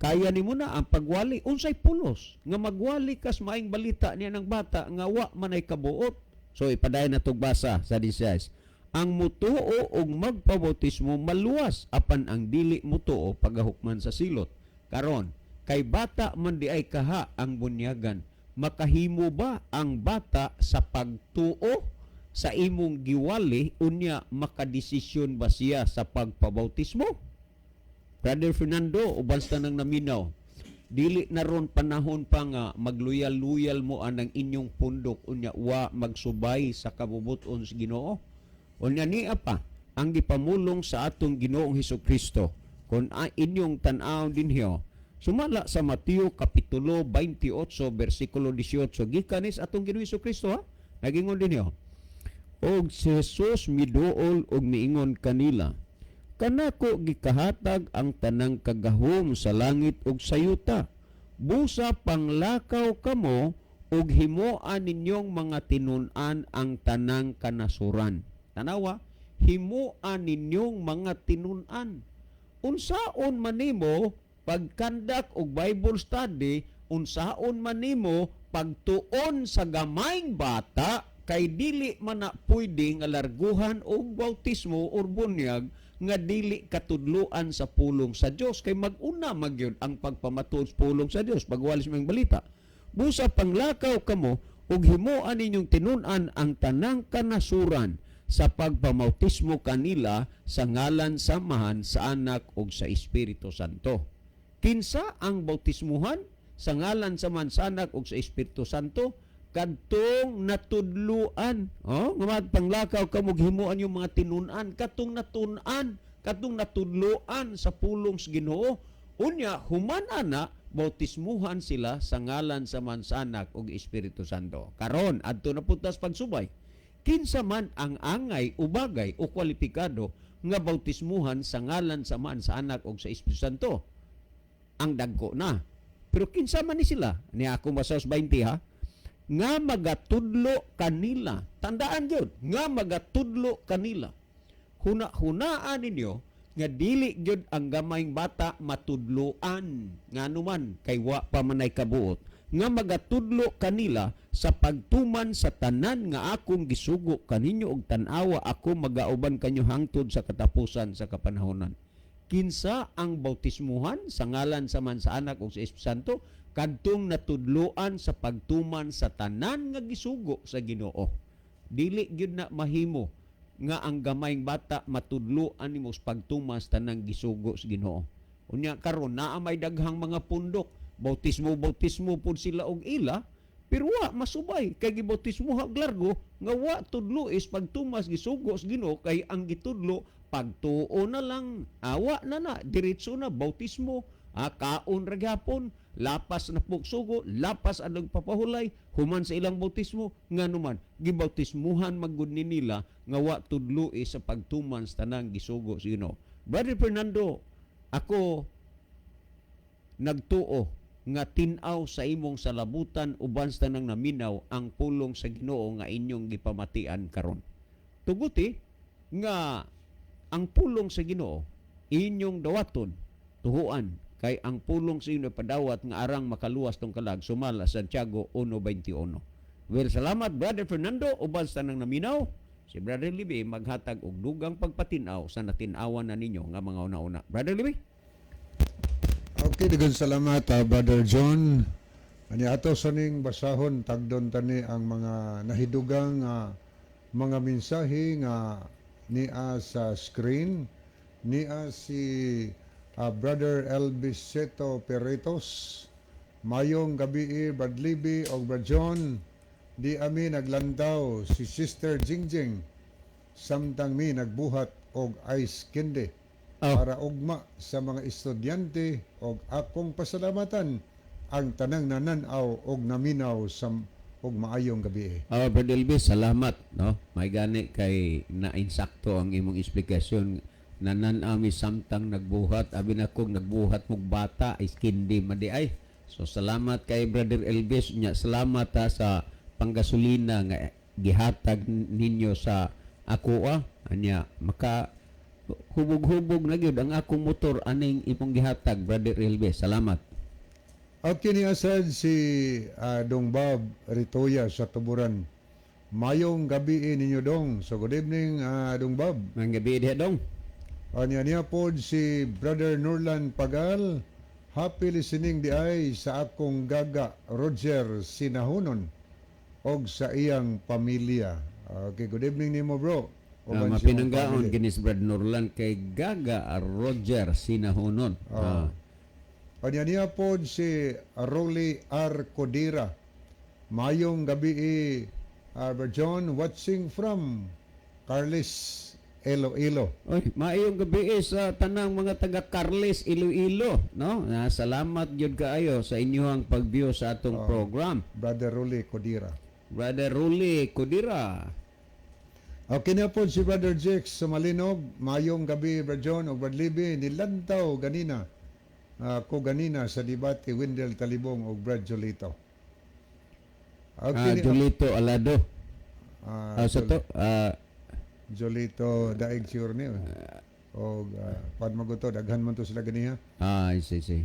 Kaya nimo na ang pagwali? Unsay pulos nga magwali kas maayong balita niya ng bata nga wa manay kabuot? So ipadayon na basa sa 16. Ang mutuo og magpabautismo maluwas, apan ang dili mutuo pagahukman sa silot. Karon, kay bata man di ay kaha ang bunyagan. Makahimo ba ang bata sa pagtuo sa imong giwali, unya makadesisyon ba siya sa pagpabautismo? Brother Fernando, uban sa tanang naminaw, dili na ron panahon pa nga magluyal-luyal mo anang inyong pundok unya wa magsubay sa kabubuton sa Ginoo. Unya niya pa ang gipamulong sa atong Ginoong Hesus Kristo kung inyong tan-aw dinhiyo sumala sa Mateo kapitulo 28 bersikulo 18, gikan ni sa atong Ginoong Hesus Kristo ha. Nagingon dinhiyo, "Og si Jesus miduol og miingon kanila, 'Kanako gikahatag ang tanang kagahom sa langit ug sa yuta. Busa panglakaw kamo ug himoa ninyong mga tinun-an ang tanang kanasuran.'" Tanawa, himoa ninyong mga tinun-an. Unsaon man nimo pagkandak og Bible study, unsaon man nimo pagtuon sa gamayng bata kay dili man na pwede nga larguhan og bautismo or bunyag nga dili katudluan sa pulong sa Dios, kay mag-una magyud ang pagpamatuod sa pulong sa Dios pagwali sa maayong balita. Busa panglakaw kamo ug himoa ninyong tinun-an ang tanang kanasuran sa pagpamautismo kanila sa ngalan sa Amahan, sa Anak ug sa Espiritu Santo. Kinsa ang bautismuhan sa ngalan sa Amahan, sa Anak ug sa Espiritu Santo? Kadtong natudluan. Oh, nga panglakaw kamo himuan yung mga tinun-an, katong natun-an, katong natudluan sa pulong sa Ginoo. Unya human ana bautismuhan sila sa ngalan sa Amahan, sa Anak ug Espiritu Santo. Karon adto na pud tas pagsubay. Kinsa man ang angay o bagay o kwalipikado nga bautismuhan sa ngalan sa Amahan, sa Anak ug sa Espiritu Santo? Ang dagko na. Pero kinsa man ni sila? Ni ako basa 20 ha. Nga magatudlo kanila. Tandaan gyud, nga magatudlo kanila. Huna-hunaan ninyo nga dili gyud ang gamayng bata matudloan, ngano man kay wa pa manay kabuot, nga magatudlo kanila sa pagtuman sa tanan nga akong gisugo kaninyo, og tan-awa, ako magauban kanyo hangtod sa katapusan sa kapanahonan. Kinsa ang bautismuhan sa ngalan sa Amahan, sa Anak ug sa Espiritu Santo? Kadtong natudloan sa pagtuman sa tanan nga gisugo sa Ginoo. Dili gyud na mahimo nga ang gamayng bata matudloan nimo sa pagtuman sa tanang gisugo sa Ginoo. Unya karon naa may daghang mga pundok, bautismo bautismo pud sila og ila, pero wa masubay kay gibautismo og largo nga wa tudlo is pagtumas gisugo sa Ginoo, kay ang gitudlo pagtuo na lang, awa na na diretso na bautismo, kaon ra gyapon, lapas na pugsugo, lapas ang nagpapahulay human sa ilang bautismo. Nganuman gibautismuhan magud ni nila nga wa tudlo sa pagtuman sa tanang gisugo sa Ginoo. Brother Fernando, ako nagtuo nga tin-aw sa imong salabutan uban sa tanang naminaw ang pulong sa Ginoo nga inyong gipamatian karon. Tuguti nga ang pulong sa Ginoo inyong dawaton, tuhuan, kay ang pulong sa inyo padawat nga arang makaluwas tong kalag, sumala Santiago 1:21. Well, salamat, Brother Fernando, uban sa tanang naminaw. Si Brother Libby maghatag og dugang pagpatin-aw sa natin-awan na ninyo nga mga una-una. Brother Libby? Okay, daghang salamat, Brother John. Ani ato sa ning basahon tagdon tani ang mga nahidugang mga mensahe nga nia sa screen. Nia si Brother Elvis Seto Perretos. "Mayong gabi, Brad Libby og Brad John. Di ami naglantaw si Sister Jingjing samtang mi nagbuhat og ice candy para ugma sa mga estudyante og akong pasalamatan ang tanang nanan-aw og naminaw sa og maayong gabi." Oh, Brother Elvis, salamat, no? May gani kay na-insakto ang imong eksplikasyon. Nanan-aw mi samtang nagbuhat, abi na kog nagbuhat mog bata, ice candy man di ay. So salamat kay Brother Elvis nya, salamat ha, sa panggasolina nga gihatag ninyo sa ako ah. Anya maka hubog-hubog na gyud ang akong motor aning imong gihatag, Brother Elvis. Salamat. At kini asad si Dong Bob Ritoya sa Tuburan. "Mayong gabi ninyo, Dong." So good evening, Dong Bob. Maayong gabi diha, Dong. Anya niya pod si Brother Nurlan Pagal. "Happy listening di ay sa akong gaga Roger Sinahunon og sa iyang pamilya." Okay, good evening nimo, bro. Uban sa imong Mapinanggaon family. Kinis Brad Nurlan kay Gaga Roger Sinahunon. Anya niya pod si Rolly R. Codira. "Mayong gabi, Brother John, watching from Carles, Iloilo." Oy, maayong gabi sa tanang mga taga Carles, Iloilo, no? Na salamat gyud kaayo sa inyong pag-view sa atong program. Brother Rolly Codira. Brother Rolly Codira. Okay na po si Brother Jex sa Malinog. "Mayong gabi, Brother John o Brother Libby. Nilantaw ganina. Ko ganina sa debate Wendell Talibong o Brad Jolito." Okay, Jolito Alado. Sa to, Jolito Daig sure niyo. O pad maguto, daghan man to sila ganiha. Ah, see.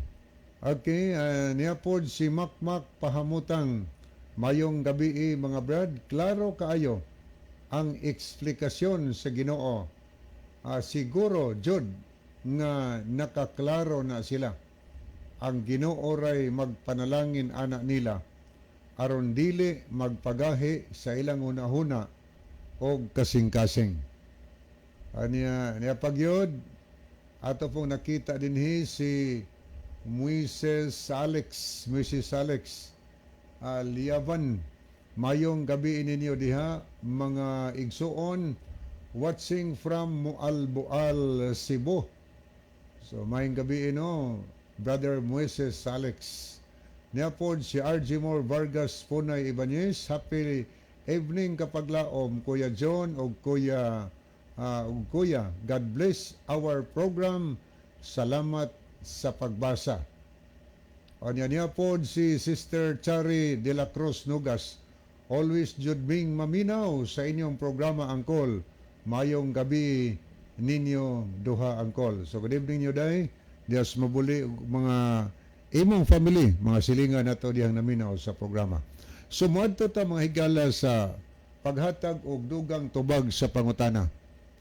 Okay, niya po si Makmak Pahamutang. "Mayong gabi, mga brad, klaro kaayo ang eksplikasyon sa Ginoo. Siguro jud nga nakaklaro na sila. Ang Ginoo ray magpanalangin ana nila aron dili magpagahi sa ilang hunahuna og kasing-kasing." Anya niya pagyod ato pong nakita dinhi si Moises Alex, Moises Alex Liavan. "Mayong gabi ninyo diha mga igsuon, watching from Mualboal, Cebu." So mayong gabi no, Brother Moises Alex. Niya pod si RG Moore Vargas Punay Ibanez. "Happy evening kapaglaom, Kuya John og Kuya. God bless our program. Salamat sa pagbasa." Anya niya pod si Sister Chari de la Cruz Nugas. "Always jud ming maminaw sa inyong programa, Angkol. Mayong gabi ninyo duha, Angkol." So good evening niyo day. Dias mabuli og mga imong family, mga silingan nato dihang naminaw sa programa. So moadto ta, mga higala, sa paghatag og dugang tubag sa pangutana.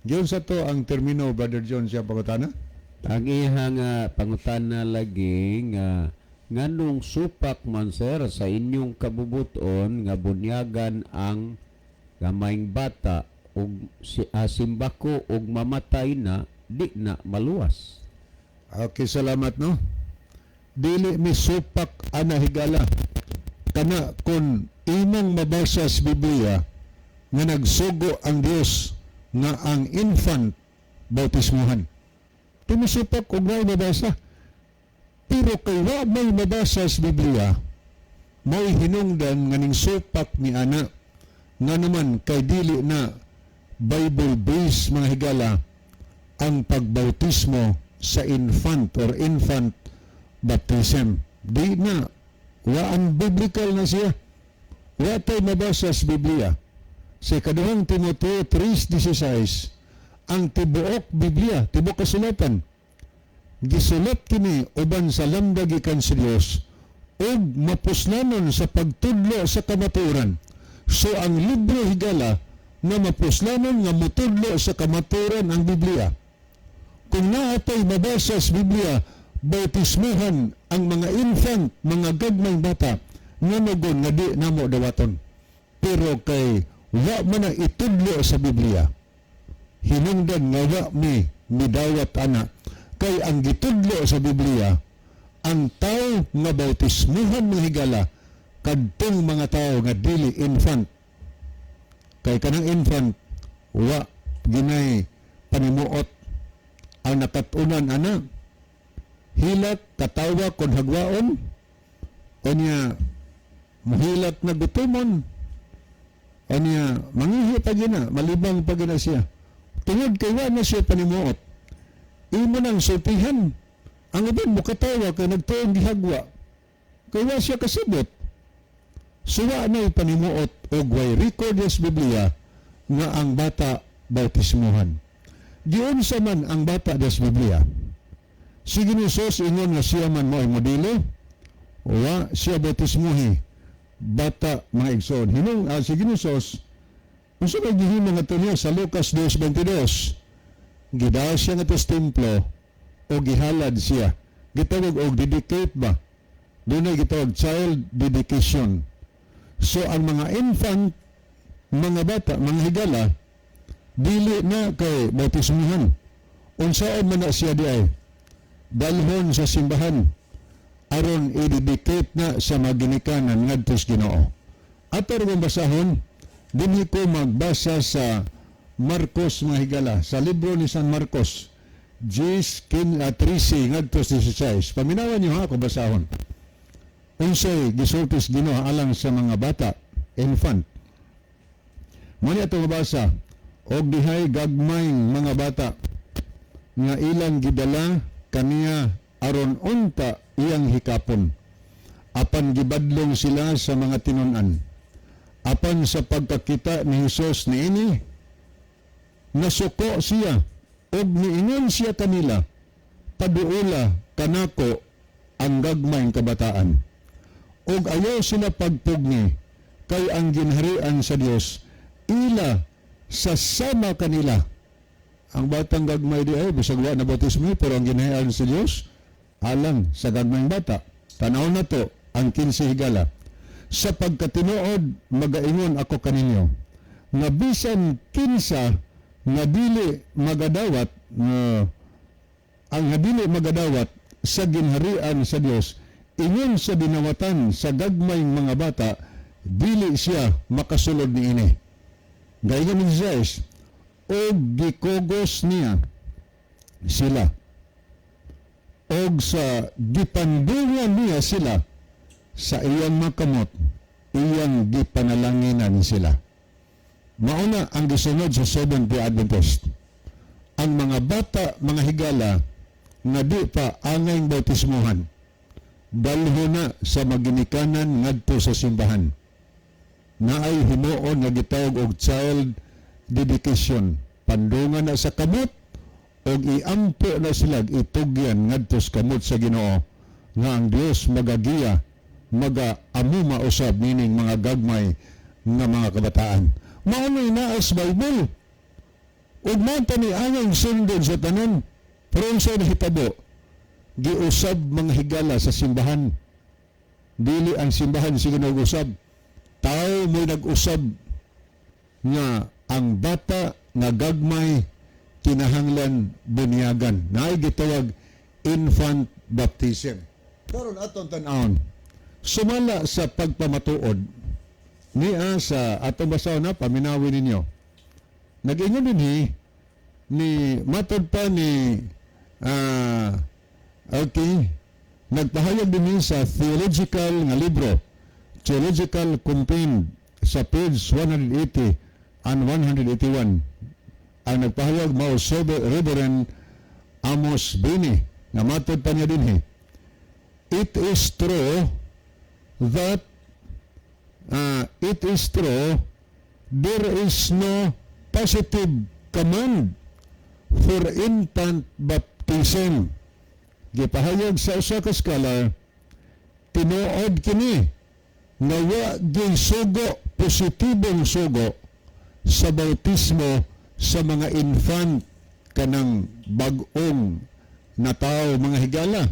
Giyon sa to ang termino, Brother John, siya pangutana? Ang iyang pangutana lagi nga, nganong supak man, sir, sa inyong kabubuton nga bunyagan ang gamayng bata og si simbako og mamatay na, di na maluwas? Okay, salamat, no. Dili mi supak ana, higala. Kana kung imong mabasa sa Biblia nga nagsugo ang Dios nga ang infant bautismuhan. Di mi supak kung may mabasa. Pero kay wa may mabasa sa Biblia, may hinungdan nga ning supak ni ana, nga naman kay dili na Bible based, mga higala, ang pagbautismo sa infant or infant baptism. Di na. Waan biblical na siya. Wa tay mabasa sa Biblia. Sa Ikaduhang Timoteo 3.16, ang tibuok Biblia, tibuok kasulatan, gisulat kini uban sa lambda gikan sa Dios ug mapuslanon sa pagtudlo sa kamatuoran. So ang libro, higala, nga mapuslanon nga mutudlo sa kamatuoran ang Biblia. Kung naatay mabasa sa Biblia, bautismuhan ang mga infant, mga gagmayng bata, nga nugon nga di namo dawaton? Pero kay wa man na itudlo sa Biblia, hinungdan nga wa mi midawat ana, kay ang gitudlo sa Biblia, ang tao nga bautismuhan, mga higala, kadtong mga tao nga dili infant. Kay kanang infant, wa ginay panimuot. Ang nakatunan ana, hilak katawa kon hagwaon, unya muhilak na gutumon, unya mangihi pa gina, malibang pa gina siya tungod kay wa na siya panimuot. Imo nang sultihan, ang uban mokatawa kay nagtuong gihagwa kay wa siya kasabot. Suwa na panimuot og way record sa Biblia nga ang bata bautismuhan. Giunsa man ang bata des Biblia? Si Ginoong Hesus, ingon nga siya man mo ay modelo, wa siya bautismuhi bata, mga igsoon. Hinong si Ginoong Hesus, unsa may gihimo nga niya sa Lucas 2:22? Gidaw siya nga sa templo o gihalad siya. Gitawag og dedicate ba? Dunay gitawag child dedication. So ang mga infant, mga bata, mga higala, dili na kay bautismuhan. Unsaon man na siya di ay? Dalhon sa simbahan aron i-dedicate na sa maginikanan ngadto sa Ginoo. Ato rin basahon, dinhi ko magbasa sa Marcos, mga higala, sa libro ni San Marcos, 10, 13 ngadto sa 16. Paminawan niyo ha, kung basahon. Unsay gisulti sa Ginoo alang sa mga bata, infant. Muna ato mabasa, og dihay gagmayng mga bata nga ilang gidala kaniya aron unta iyang hikapon. Apan gibadlong sila sa mga tinun-an. Apan sa pagkakita ni Hesus niini, nasuko siya ug niingon siya kanila, "Paduola kanako ang gagmayng kabataan. Ug ayaw sila pagpugni, kay ang ginharian sa Dios ila sa sama kanila." Ang batang gagmay di ay bisag wa na bautismo, pero ang ginharian sa Dios alang sa gagmayng bata. Tanaw na to ang 15, higala. Sa pagkatinuod magaingon ako kaninyo nga bisan kinsa nga dili magadawat nga ang nga dili magadawat sa ginharian sa Dios ingon sa dinawatan sa gagmayng mga bata, dili siya makasulod niini. Gayon ni Jesus, og gikugos niya sila og sa gipandungan niya sila sa iyang makamot, iyang gipanalanginan sila. Mauna ang gisunod sa Seventh-day Adventist. Ang mga bata, mga higala, nga di pa angay bautismuhan, dalho na sa maginikanan ngadto sa simbahan. Naay himuon nga gitawag og child dedication. Pandungan na sa kamot og iampo na sila, itugyan ngadto sa kamot sa Ginoo nga ang Dios magagiya, maga-amuma usab nining mga gagmay nga mga kabataan. Mao ni naa sa Bible. Ug mao ta ni angay sundon sa tanan. Pero unsay nahitabo, giusab, mga higala, sa simbahan. Dili ang simbahan sige nag-usab. Tao mo'y nag-usab nga ang bata nga gagmay kinahanglan bunyagan. Naay gitawag infant baptism. Karon atong tan-awon. Sumala sa pagpamatuod niya sa atong basahon na, paminawin ninyo. Nag-ingon dinhi ni matod pa ni okay, nagpahayag din sa theological nga libro, Theological Compend, sa page 180 and 181. Ang nagpahayag mao si Reverend Amos Bini nga matod pa niya dinhi, It is true there is no positive command for infant baptism." Gipahayag sa usa ka scholar, tinuod kini nga wa gyud sugo, positibong sugo sa bautismo sa mga infant, kanang bag-ong natawo, mga higala.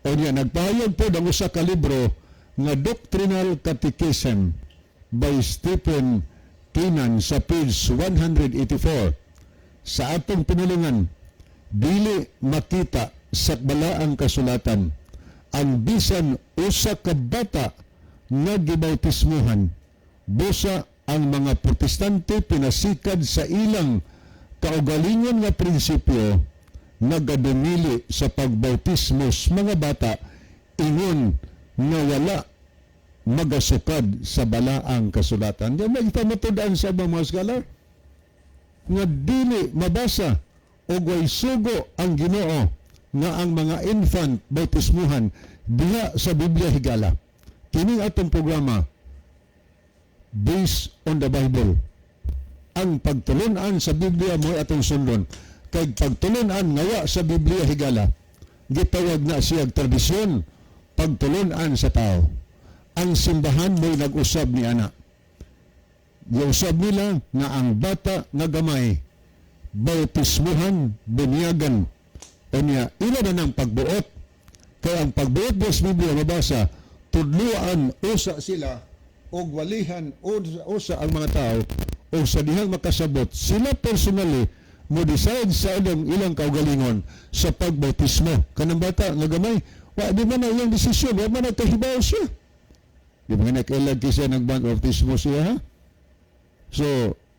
O niya, nagpahayag po ang usa ka libro nga Doctrinal Catechism by Stephen Keenan sa page 184. "Sa atong pinulungan, dili makita sa balaang kasulatan ang bisan usa ka bata nga gibautismuhan. Busa ang mga Protestante pinasikad sa ilang kaugalingon nga prinsipyo, nagadumili sa pagbautismo sa mga bata ingon nga wala magasukad sa balaang kasulatan." Di may pamatud-an sa mga scholar nga dili mabasa o way sugo ang Ginoo nga ang mga infant bautismuhan diha sa Biblia, higala. Kining atong programa, based on the Bible. Ang pagtulunan sa Biblia mo atong sundon. Kay pagtulunan nga wa sa Biblia, higala, gitawag na siyag tradisyon, pagtulunan sa tao. Ang simbahan mo'y nag-usab ni ana. Giusab nila nga ang bata nga gamay bautismuhan, bunyagan. Unya, ila na ng pagbuot. Kaya ang pagbuot sa Biblia mabasa, tudluan usa sila og walihan usa ang mga tao o sa dihang makasabot sila personally mo decide sa ilang ilang kaugalingon sa pagbautismo kanang bata nga gamay. Wa di man na iyang desisyon, wa man na kahibaw siya, di ba nga nakailag siya nagbautismo siya, ha? So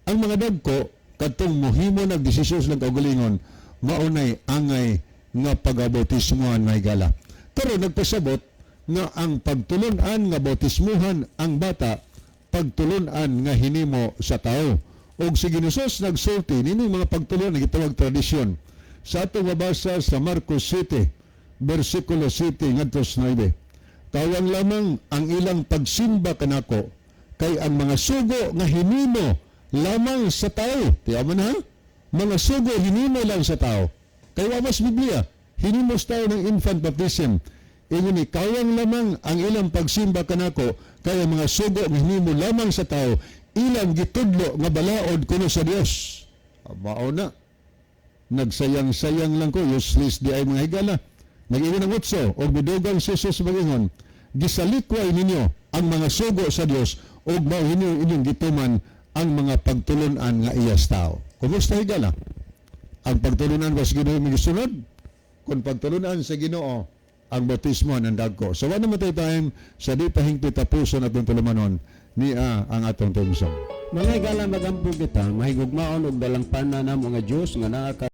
ang mga dagko kadtong mohimo nagdesisyon silang kaugalingon, maunay angay nga pagabautismohan, may gala. Pero nagpasabot nga ang pagtulunan nga bautismuhan ang bata, pagtulunan nga hinimo sa tao. Og si Ginoong nagsulti nini mga pagtulunan nga gitawag tradisyon. Sa atong mabasa sa Marcos 7 versikulo 7 ngadto sa 9. "Kawang lamang ang ilang pagsimba kanako kay ang mga sugo nga hinimo lamang sa tao." Tiyaw man ha? Mga sugo hinimo lang sa tao. Kay wa mas Biblia, hinimo sa tao ng infant baptism. Ingon ni, "Kawang lamang ang ilang pagsimba kanako kay ang mga sugo nga hinimo lamang sa tao, ilang gitudlo nga balaod kuno sa Dios." Mao na. Nagsayang-sayang lang ko, useless di ay, mga higala. Nag-ingon ang utso, og midugang si Jesus magingon, "Gisalikway ninyo ang mga sugo sa Dios ug mao inyo inyong gituman ang mga pagtulunan nga iyas tao." Kumusta, higala? Ang pagtulunan ba sa Ginoo may gisunod? Kung pagtulunan sa Ginoo, ang bautismo ng dagko. So, wala naman tayo time sa di pa hingpit tapuson atong tulumanon niya ang atong theme song. Mga higala, magampo kita, mahigugmaon og dalangpana namo nga Dios nga naa ka